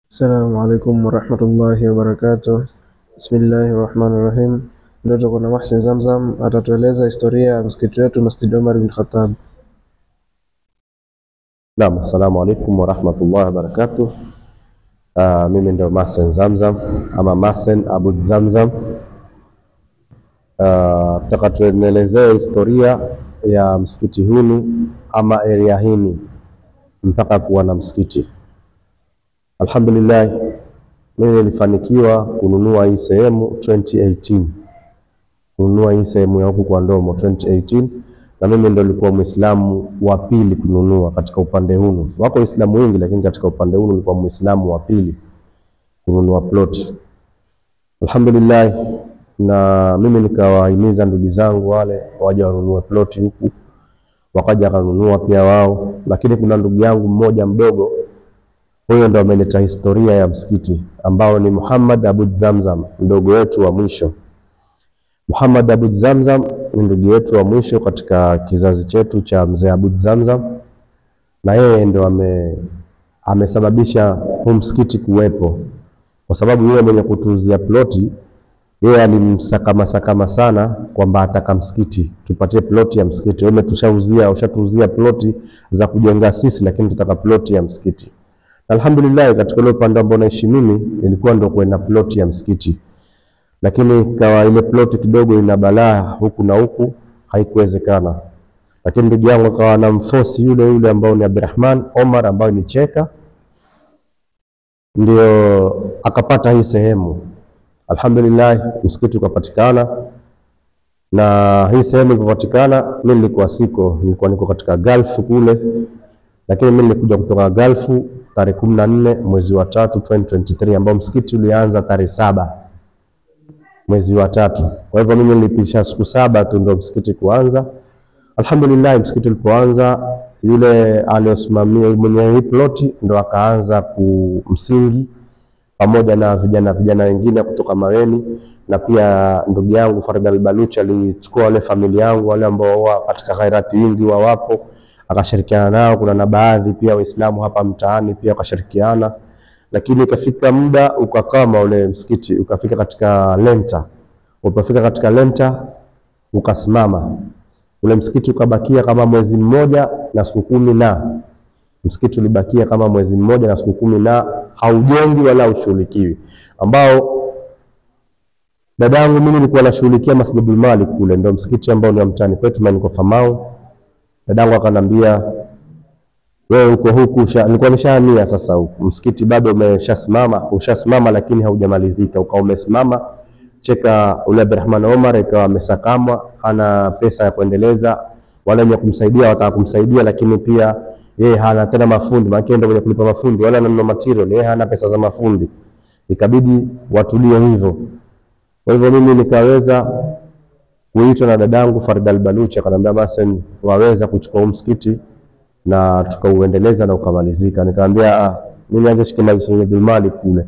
Assalamu alaikum warahmatullahi wabarakatuh. Bismillahi rahmani rahim. Leo tuko na Muhsin Zamzam atatueleza historia ya msikiti wetu Masjid Omar bin Khattab. Naam, assalamu alaikum warahmatullahi wabarakatuh. Mimi ndio Muhsin Zamzam ama Muhsin Abud Zamzam. Nataka tuelezee historia ya msikiti huu ama area hii mpaka kuwa na msikiti. Alhamdulillah, mimi nilifanikiwa kununua hii sehemu 2018. Kununua hii sehemu ya huku kwa Ndomo 2018, na mimi ndo nilikuwa Muislamu wa pili kununua katika upande huu. Wako Waislamu wengi, lakini katika upande huu nilikuwa Muislamu wa pili kununua plot. Alhamdulillah, na mimi nikawahimiza ndugu zangu wale waje wanunue plot huku, wakaja kanunua pia wao. Lakini kuna ndugu yangu mmoja mdogo, huyo ndo ameleta historia ya msikiti, ambao ni Muhammad Abud Zamzam, mdogo wetu wa mwisho. Muhammad Abud Zamzam ni ndugu yetu wa mwisho katika kizazi chetu cha mzee Abud Zamzam, na yeye ndo amesababisha huu msikiti kuwepo, kwa sababu yeye mwenye kutuuzia ploti, yeye alimsakama sakama sana kwamba ataka msikiti, tupatie ploti ya msikiti. Wewe umetushauzia, ushatuuzia ploti za kujenga sisi, lakini tutaka ploti ya msikiti. Alhamdulillah, katika ile upande ambao naishi mimi ilikuwa ndio kwenda ploti ya msikiti, lakini kwa ile ploti kidogo ina balaa huku na huku, haikuwezekana. Lakini ndugu yangu akawa na mfosi yule yule ambao ni Abdurrahman Omar, ambao ni Cheka, ndio akapata hii sehemu. Alhamdulillah, msikiti ukapatikana. Na hii sehemu ilipopatikana, mimi nilikuwa siko, nilikuwa niko katika Gulf kule, lakini mimi nilikuja kutoka Gulf tarehe 14 mwezi wa 3 2023, ambao msikiti ulianza tarehe 7 mwezi wa 3. Kwa hivyo mimi nilipisha siku 7 tu ndio msikiti kuanza. Alhamdulillah, msikiti ulipoanza, yule aliyosimamia mwenye hii ploti ndo akaanza kumsingi pamoja na vijana wengine kutoka Maweni, na pia ndugu yangu Farid al-Baluch alichukua wale familia yangu wale ambao wa katika khairati nyingi wa wapo, akashirikiana nao. Kuna na baadhi pia Waislamu hapa mtaani pia wakashirikiana. Lakini ikafika muda ukakama ule msikiti, ukafika katika lenta. Ulipofika katika lenta ukasimama ule msikiti, ukabakia kama mwezi mmoja na siku 10, na msikiti ulibakia kama mwezi mmoja na siku 10 na haujengi wala ushughulikiwi. Ambao dadangu mimi nilikuwa nashughulikia Masjidul Malik kule, ndio msikiti ambao ni wa mtaani kwetu na niko Famau. Dadangu akanambia, wewe uko huku, nilikuwa nishahamia sasa huku, msikiti bado umeshasimama, ushasimama lakini haujamalizika, ukawa umesimama. Cheka ule Abdurrahman Omar ikawa amesakamwa, hana pesa ya kuendeleza, wala wenye kumsaidia wataka kumsaidia, lakini pia yeye hana tena mafundi, maana ndio mwenye kulipa mafundi wala ananunua material, yeye hana pesa za mafundi. Ikabidi watulie hivyo. Kwa hivyo mimi nikaweza kuitwa na dadangu Farid al-Baluch, akanambia basi waweza kuchukua msikiti na tukauendeleza na ukamalizika. Nikamwambia mimi nianze shikimaliza Masjidul Malik kule.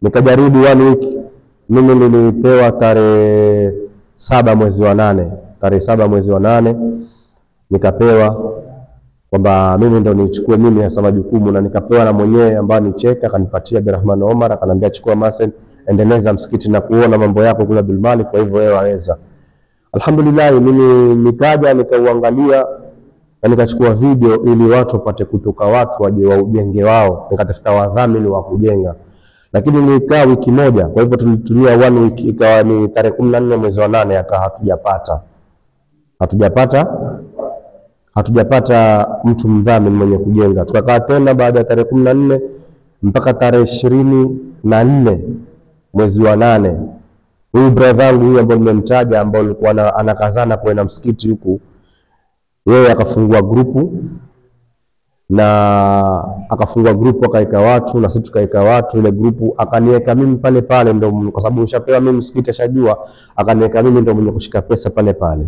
Nikajaribu 1 week. Mimi nilipewa tarehe 7 mwezi wa 8, tarehe 7 mwezi wa 8 nikapewa kwamba mimi ndo nichukue mimi hasa majukumu, na nikapewa na mwenyewe ambaye ni Cheka, akanipatia Abdurrahman Omar, akanambia chukua Muhsin, endeleza msikiti na kuona mambo yako kule Abdul Malik, kwa hivyo wewe waweza. Alhamdulillah, mimi nikaja nikauangalia na nikachukua video ili watu wapate kutoka, watu waje waujenge wao, nikatafuta wadhamini wa kujenga. Lakini nilikaa wiki moja, kwa hivyo tulitumia 1 week, ikawa ni tarehe 14 mwezi wa 8, aka hatujapata mtu mdhamini mwenye kujenga. Tukakaa tena baada ya tarehe 14 mpaka tarehe 24 mwezi wa 8. Huyu brother wangu huyu ambaye nimemtaja, ambaye alikuwa anakazana kwenda msikiti huku, yeye akafungua grupu, na akafungua grupu akaeka watu, na sisi tukaeka watu ile grupu. Akaniweka mimi pale pale, ndio kwa sababu nishapewa mimi msikiti ashajua, akaniweka mimi ndio mwenye kushika pesa pale pale.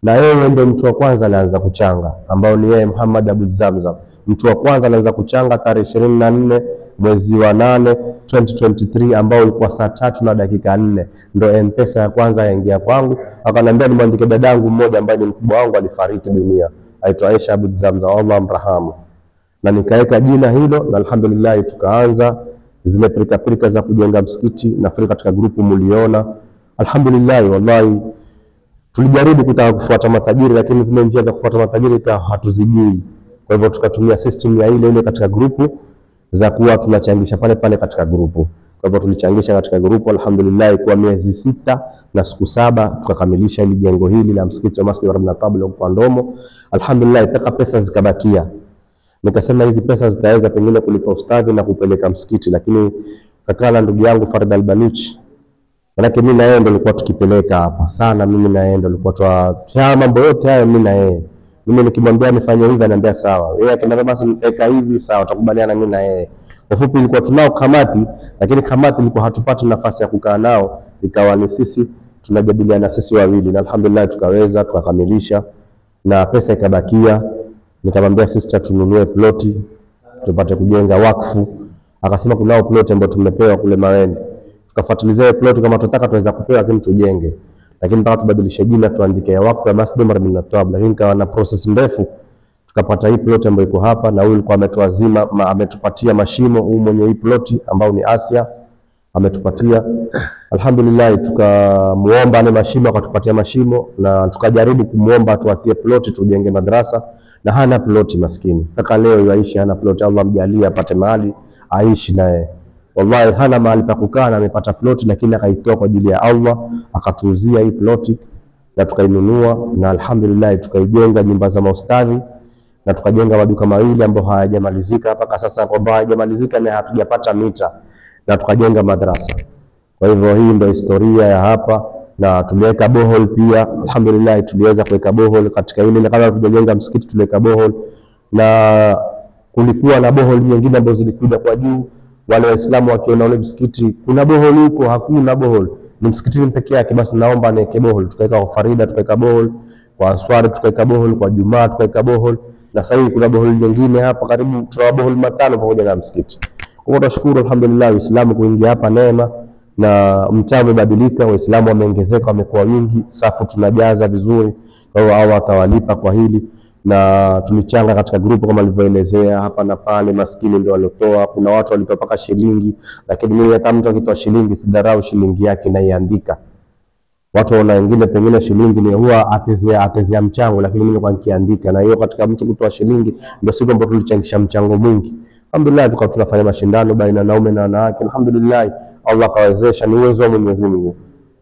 Na yeye ndio mtu wa kwanza alianza kuchanga, ambao ni yeye Muhammad Abud Zamzam. Mtu wa kwanza alianza kuchanga tarehe 24 mwezi wa 8 2023, ambao ilikuwa saa 3:04, ndio M-Pesa ya kwanza yaingia kwangu. Akaniambia nimwandike dadangu mmoja ambaye ni mkubwa wangu alifariki dunia, aitwa Aisha Abud Zamzam, Allah amrahamu. Na nikaweka jina hilo, na alhamdulillah tukaanza Zile pirika pirika za kujenga msikiti nafikiri katika grupu muliona. Alhamdulillah, wallahi tulijaribu kutaka kufuata matajiri, lakini zile njia za kufuata matajiri hatuzijui. Kwa hivyo tukatumia system ya ile ile katika grupu za kuwa tunachangisha pale pale katika grupu. Kwa hivyo tulichangisha katika grupu, alhamdulillah, kwa miezi 6 na siku 7 tukakamilisha ile jengo hili la msikiti wa Masjid Umar bin Khattab kwa Ndomo. Alhamdulillah, mpaka pesa zikabakia. Nikasema hizi pesa zitaweza pengine kulipa ustadhi na kupeleka msikiti, lakini kakaa na ndugu yangu Farid Al-Baluch, manake mimi na yeye ndo nilikuwa tukipeleka hapa sana, mimi na yeye ndo nilikuwa twa mambo yote hayo mimi na yeye. Mimi nikimwambia nifanye hivi ananiambia sawa, yeye akiniambia basi eka hivi sawa, tutakubaliana mimi na yeye. Kwa fupi ilikuwa tunao kamati, lakini kamati ilikuwa hatupati nafasi ya kukaa nao, ikawa ni sisi tunajadiliana sisi wawili, na alhamdulillah tukaweza tukakamilisha na pesa ikabakia. Nikamwambia sister tununue ploti tupate kujenga wakfu. Akasema kunao ploti ambayo tumepewa kule Maweni. Tukafuatilizia ploti kama tunataka tuweza kupewa, lakini tujenge, lakini mpaka tubadilishe jina tuandike ya wakfu ya Masjid Umar bin Khattab. Lakini kawa na process ndefu, tukapata hii ploti ambayo iko hapa, na huyu alikuwa ametuazima ametupatia mashimo, huyu mwenye hii ploti ambao ni Asia ametupatia. Alhamdulillah, tukamuomba ale mashimo akatupatia mashimo, na tukajaribu kumuomba atuatie ploti tujenge madrasa, na hana ploti maskini mpaka leo yaishi hana ploti. Allah mjalie apate mahali aishi naye. Wallahi hana mahali pa kukaa na amepata ploti, lakini akaitoa kwa ajili ya Allah, akatuuzia hii ploti na tukainunua, na alhamdulillah tukaijenga nyumba za maustadhi na tukajenga maduka mawili ambayo hayajamalizika mpaka sasa, kwamba hayajamalizika na hatujapata mita, na tukajenga madrasa. Kwa hivyo hii ndio historia ya hapa, na tuliweka bohol pia. Alhamdulillah tuliweza kuweka bohol katika ile, kabla tujajenga msikiti tuliweka bohol, na kulikuwa na bohol nyingine ambazo zilikuja kwa juu. Wale Waislamu wakiona ule msikiti kuna bohol huko, hakuna bohol, ni msikitini peke yake, basi naomba niweke bohol. Tukaweka kwa Farida, tukaweka bohol kwa Answari, tukaweka bohol kwa Jumaa, tukaweka bohol, na sasa hivi kuna bohol nyingine hapa karibu, tuna bohol 5 pamoja na msikiti. Kwa hiyo tunashukuru alhamdulillah, Uislamu kuingia hapa neema, na mtaa umebadilika, Waislamu wameongezeka, wamekuwa wingi, safu tunajaza vizuri. Kwa hiyo Allah atawalipa kwa hili. Na tulichanga katika grupu kama nilivyoelezea hapa na pale, maskini ndio waliotoa, kuna watu walitoa paka shilingi, lakini mimi hata mtu akitoa shilingi sidharau shilingi yake, naiandika. Watu wana wengine pengine shilingi ni huwa atezea mchango, lakini mimi nilikuwa nikiandika, na hiyo katika mtu kutoa shilingi ndio siku ambayo tulichangisha mchango mwingi. Alhamdulillah tukawa tunafanya mashindano baina wanaume na wanawake. Alhamdulillah Allah kawezesha, ni uwezo wa Mwenyezi Mungu.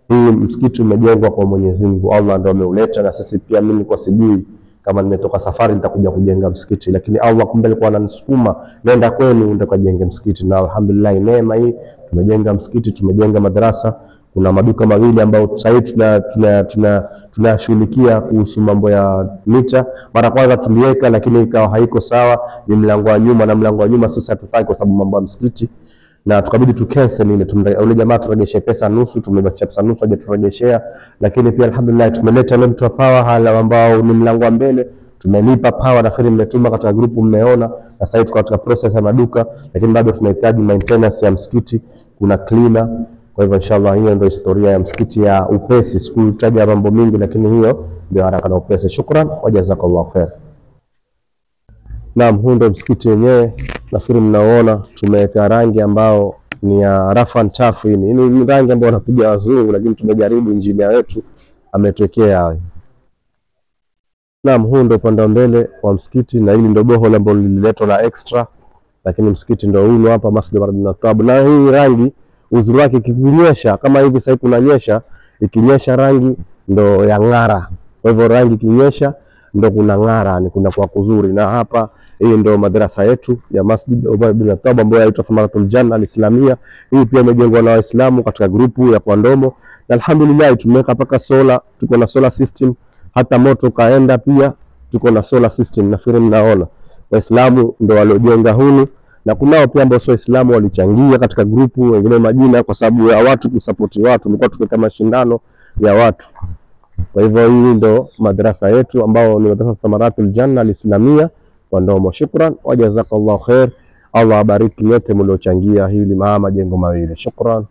Hii msikiti umejengwa kwa Mwenyezi Mungu, Allah ndio ameuleta, na sisi pia, mimi nilikuwa sijui kama nimetoka safari nitakuja kujenga msikiti, lakini Allah kumbe alikuwa ananisukuma nenda kwenu ndio kujenge msikiti, na alhamdulillah neema hii tumejenga msikiti, tumejenga madrasa. Kuna maduka mawili ambayo sasa hivi tunashughulikia kuhusu mambo ya mita. Mara kwanza tuliweka lakini ikawa haiko sawa, ni mlango wa nyuma, na mlango wa nyuma sasa hatutaki kwa sababu mambo ya msikiti, na tukabidi tu cancel ile, ule jamaa turejeshe pesa nusu, tumebakisha pesa nusu hajaturejeshea. Lakini pia alhamdulillah tumeleta ile mtu wa power hala ambao ni mlango wa mbele, tumelipa power, nafikiri mmetuma katika grupu mmeona, na sasa tuko katika process ya maduka, lakini bado tunahitaji maintenance ya msikiti, kuna cleaner. Kwa hivyo inshallah hiyo ndio historia ya msikiti ya upesi. Sikutaja mambo mingi, lakini hiyo ndio haraka na upesi. Shukran wa jazakallahu khair. Naam, huu ndio msikiti wenyewe, nafikiri mnaona tumeweka rangi ambao ni ya rough and tough. Hii ni rangi ambayo wanapiga wazungu, lakini tumejaribu, injinia wetu ametuwekea. Naam, huu ndio upande wa mbele wa msikiti, na hili ndio bohol ambalo lililetwa la extra, lakini msikiti ndio huu hapa Masjid Umar bin Khattab. Na hii rangi uzuri wake ikinyesha kama hivi sasa kunanyesha, ikinyesha rangi ndo yang'ara. Kwa hivyo rangi ikinyesha ndo kuna ng'ara, ni kuna kwa kuzuri. Na hapa hii ndo madrasa yetu ya Masjid Umar bin Khattab ambayo inaitwa Thamaratul Janna Al-Islamia. Hii pia imejengwa na Waislamu katika grupu ya kwa Ndomo, na alhamdulillah tumeweka paka solar, tuko na solar system, hata moto kaenda pia tuko na solar system. Nafikiri mnaona Waislamu ndo waliojenga hunu, na kunao pia ambao sio Waislamu walichangia katika grupu, wengine majina, kwa sababu ya watu kusapoti watu, tulikuwa tukiweka mashindano ya watu. Kwa hivyo hii ndo madrasa yetu ambao ni madrasa Thamaratul Janna Al-Islamia kwa Ndomo. Shukran wa jazakallahu khair. Allah abariki yote mliochangia hili majengo mawili. Shukran.